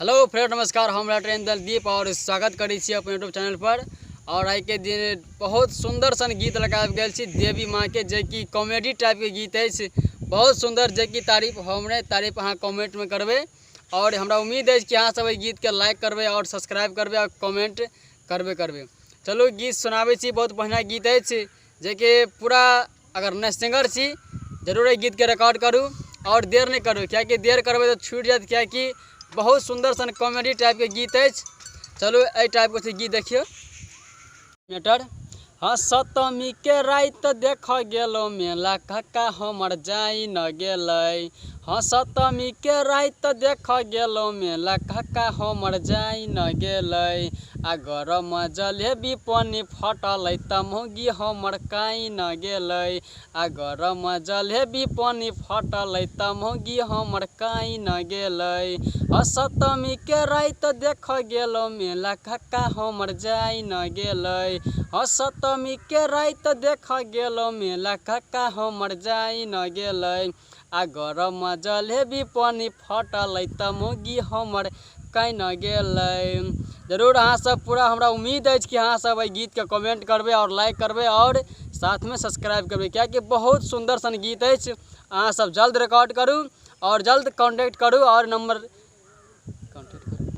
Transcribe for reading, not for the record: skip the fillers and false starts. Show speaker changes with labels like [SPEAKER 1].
[SPEAKER 1] Hello friend, नमस्कार। हम writer दलदीप और स्वागत करै छी अपन यूट्यूब चैनल पर। और आइके दिन बहुत सुंदर सन गीत लऽ कऽ आबि गेल छी देवी माँके, जेकि कॉमेडी टाइपके गीत अछि, बहुत सुंदर, जेकि तारीफ हम नहि, तारीफ अहाँ कमेंटमे करबै। और हमरा उम्मीद अछि कि अहाँ सब एहि गीतके लाइक करबै और सब्सक्राइब करबै और कमेंट करबे करबै। चलू गीत सुनाबै छी, बहुत बढ़िआँ गीत अछि, जेकि पूरा अगर नहि सिंगर छी जरूर एहि गीतके रिकॉर्ड करू आओर देर नहि करू, किएकि देर करबै तऽ छूटि जायत, किएकि बहुत सुन्दर सन कॉमेडी टाइपके गीत अछि। चलू एहि टाइपके छै गीत, देखियौ मैटर। हँ, सप्तमीके राति देखऽ गेलहुँ मेला, कक्का हमर जाइ न गेलै। हँ, सप्तमीके राति देखऽ गेलहुँ मेला, कक्का हमर जाइ न गेलै। आ गरम जलेबी पानि फटलै तऽ मौगी हमर काइ न गेलै। आ गरम जलेबी पानि फटलै तऽ मौगी हमर काइ न गेलै। हँ, सप्तमीके राति देखऽ गेलहुँ मेला, कक्का हमर जाइ न गेलै। हँ, सप्तमीके राति देखऽ गेलहुँ मेला, कक्का हमर जाइ न गेलै। आ गरम जलेबी पानि फटलै तऽ मौगी हमर काइ न गेलै। जरूर अहाँ सब पूरा हमरा उम्मीद अछि कि अहाँ सब एहि गीतके कमेंट करबै आओर लाइक करबै आओर साथमे सब्सक्राइब करबै, किएकि बहुत सुन्दर सन गीत अछि। अहाँ सब जल्द रिकॉर्ड करू आओर जल्द कॉन्टैक्ट करू आओर नंबर